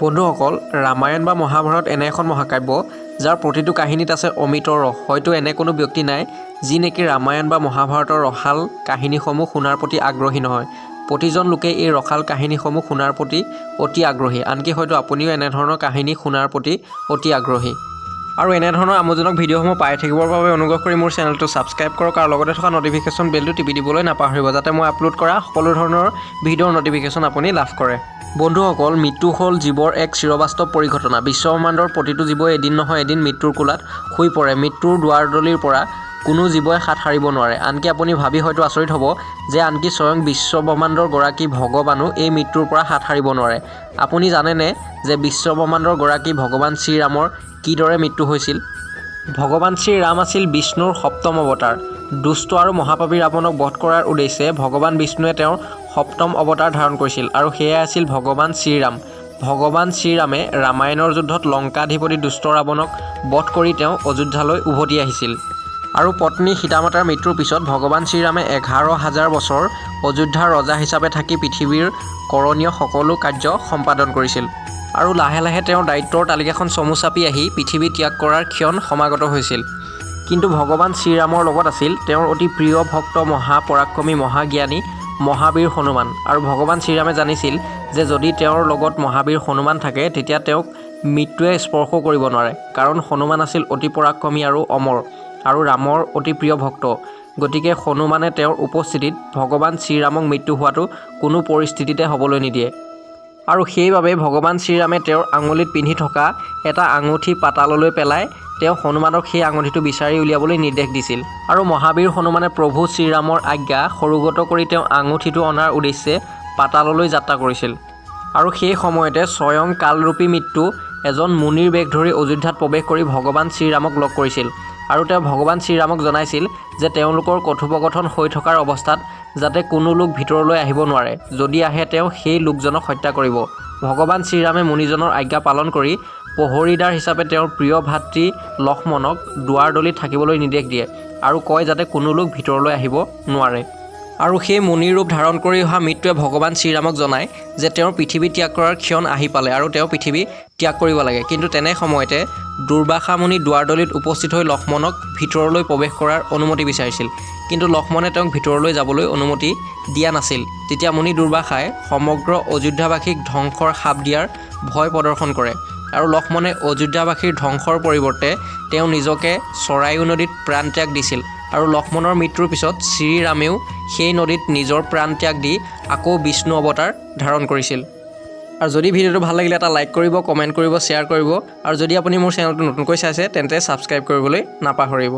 বন্ধুসকল, ৰামায়ণ বা মহাভাৰত এনে এখন মহাকাব্য, যাৰ প্ৰতিটো কাহিনীত আছে অমৃতৰ ৰস। হয়তো এনে কোনো ব্যক্তি নাই, যি নেকি ৰামায়ণ বা মহাভাৰতৰ ৰসাল কাহিনীসমূহ শুনাৰ প্ৰতি আগ্ৰহী নহয়। প্ৰতিজন লোকেই এই ৰসাল কাহিনীসমূহ শুনাৰ প্ৰতি অতি আগ্ৰহী। আনকি হয়তো আপুনিও এনেধৰণৰ কাহিনী শুনাৰ প্ৰতি অতি আগ্ৰহী। আৰু এনেধৰণৰ আমোদজনক ভিডিঅ'সমূহ পাই থাকিবৰ বাবে অনুগ্ৰহ কৰি মোৰ চেনেলটো ছাবস্ক্ৰাইব কৰক আৰু লগতে থকা ন'টিফিকেশ্যন বেলটো টিপি দিবলৈ নাপাহৰিব, যাতে মই আপলোড কৰা সকলো ধৰণৰ ভিডিঅ'ৰ ন'টিফিকেশ্যন আপুনি লাভ কৰে। বন্ধুসকল, মৃত্যু হ'ল জীৱৰ এক চিৰবাস্তৱ পৰিঘটনা। বিশ্বব্ৰহ্মাণ্ডৰ প্ৰতিটো জীৱই এদিন নহয় এদিন মৃত্যুৰ কোলাত শুই পৰে। মৃত্যুৰ দুৱাৰদলিৰ পৰা কোনো জীৱই হাত সাৰিব নোৱাৰে। আনকি আপুনি ভাবি হয়তো আচৰিত হ'ব যে আনকি স্বয়ং বিশ্বব্ৰহ্মাণ্ডৰ গৰাকী ভগৱানো এই মৃত্যুৰ পৰা হাত সাৰিব নোৱাৰে। আপুনি জানেনে যে বিশ্বব্ৰহ্মাণ্ডৰ গৰাকী ভগৱান শ্ৰীৰামৰ কিদৰে মৃত্যু হৈছিল? ভগৱান শ্ৰীৰাম আছিল বিষ্ণুৰ সপ্তম অৱতাৰ। দুষ্ট আৰু মহাপাপী ৰাৱণক বধ কৰাৰ উদ্দেশ্যে ভগৱান বিষ্ণুৱে তেওঁৰ সপ্তম অৱতাৰ ধাৰণ কৰিছিল আৰু সেয়াই আছিল ভগৱান শ্ৰীৰাম। ভগৱান শ্ৰীৰামে ৰামায়ণৰ যুদ্ধত লংকাধিপতি দুষ্ট ৰাৱণক বধ কৰি তেওঁ অযোধ্যালৈ উভতি আহিছিল আৰু পত্নী সীতামাতাৰ মৃত্যুৰ পিছত ভগৱান শ্ৰীৰামে 11,000 বছৰ অযোধ্যাৰ ৰজা হিচাপে থাকি পৃথিৱীৰ কৰণীয় সকলো কাৰ্য সম্পাদন কৰিছিল। আৰু লাহে লাহে তেওঁৰ দায়িত্বৰ তালিকাখন চমু চাপি আহি পৃথিৱী ত্যাগ কৰাৰ ক্ষণ সমাগত হৈছিল। কিন্তু ভগৱান শ্ৰীৰামৰ লগত আছিল তেওঁৰ অতি প্ৰিয় ভক্ত, মহাপৰাক্ৰমী, মহাজ্ঞানী মহাবীৰ হনুমান। আৰু ভগৱান শ্ৰীৰামে জানিছিল যে যদি তেওঁৰ লগত মহাবীৰ হনুমান থাকে, তেতিয়া তেওঁক মৃত্যুৱে স্পৰ্শ কৰিব নোৱাৰে। কাৰণ হনুমান আছিল অতি পৰাক্ৰমী আৰু অমৰ আৰু ৰামৰ অতি প্ৰিয় ভক্ত। গতিকে হনুমানে তেওঁৰ উপস্থিতিত ভগৱান শ্ৰীৰামক মৃত্যু হোৱাটো কোনো পৰিস্থিতিতে হ'বলৈ নিদিয়ে। আৰু সেইবাবেই ভগৱান শ্ৰীৰামে তেওঁৰ আঙুলিত পিন্ধি থকা এটা আঙুঠি পাতাললৈ পেলাই তেওঁ হনুমানক সেই আঙুঠিটো বিচাৰি উলিয়াবলৈ নিৰ্দেশ দিছিল। আৰু মহাবীৰ হনুমানে প্ৰভু শ্ৰীৰামৰ আজ্ঞা সৰোগত কৰি তেওঁ আঙুঠিটো অনাৰ উদ্দেশ্যে পাতাললৈ যাত্ৰা কৰিছিল। আৰু সেই সময়তে স্বয়ং কালৰূপী মৃত্যু এজন মুনিৰ বেশ ধৰি অযোধ্যাত প্ৰৱেশ কৰি ভগৱান শ্ৰীৰামক লগ কৰিছিল। আৰু তেওঁ ভগৱান শ্ৰীৰামক জনাইছিল যে তেওঁলোকৰ কথোপকথন হৈ থকাৰ অৱস্থাত যাতে কোনো লোক ভিতৰলৈ আহিব নোৱাৰে, যদি আহে তেওঁ সেই লোকজনক হত্যা কৰিব। ভগৱান শ্ৰীৰামে মুনিজনৰ আজ্ঞা পালন কৰি পহৰীদাৰ হিচাপে তেওঁৰ প্ৰিয় ভাতৃ লক্ষ্মণক দুৱাৰদলিত থাকিবলৈ নিৰ্দেশ দিয়ে আৰু কয় যাতে কোনো লোক ভিতৰলৈ আহিব নোৱাৰে। আৰু সেই মুনিৰ ৰূপ ধাৰণ কৰি অহা মৃত্যুৱে ভগৱান শ্ৰীৰামক জনায় যে তেওঁৰ পৃথিৱী ত্যাগ কৰাৰ ক্ষণ আহি পালে আৰু তেওঁ পৃথিৱী ত্যাগ কৰিব লাগে। কিন্তু তেনে সময়তে দুৰ্বাসা মুনি দুৱাৰদলিত উপস্থিত হৈ লক্ষ্মণক ভিতৰলৈ প্ৰৱেশ কৰাৰ অনুমতি বিচাৰিছিল। কিন্তু লক্ষ্মণে তেওঁক ভিতৰলৈ যাবলৈ অনুমতি দিয়া নাছিল। তেতিয়া মুনি দুৰ্বাসাই সমগ্ৰ অযোধ্যাবাসীক ধ্বংসৰ শাপ দিয়াৰ ভয় প্ৰদৰ্শন কৰে আৰু লক্ষ্মণে অযোধ্যাবাসীৰ ধ্বংসৰ পৰিৱৰ্তে তেওঁ নিজকে চৰায়ু নদীত প্ৰাণত্যাগ দিছিল। আৰু লক্ষ্মণৰ মৃত্যুৰ পিছত শ্ৰীৰামেও সেই নদীত নিজৰ প্ৰাণত্যাগ দি আকৌ বিষ্ণু অৱতাৰ ধাৰণ কৰিছিল। আৰু যদি ভিডিঅ'টো ভাল লাগিলে, এটা লাইক কৰিব, কমেণ্ট কৰিব, শ্বেয়াৰ কৰিব আৰু যদি আপুনি মোৰ চেনেলটো নতুনকৈ চাইছে, তেন্তে ছাবস্ক্ৰাইব কৰিবলৈ নাপাহৰিব।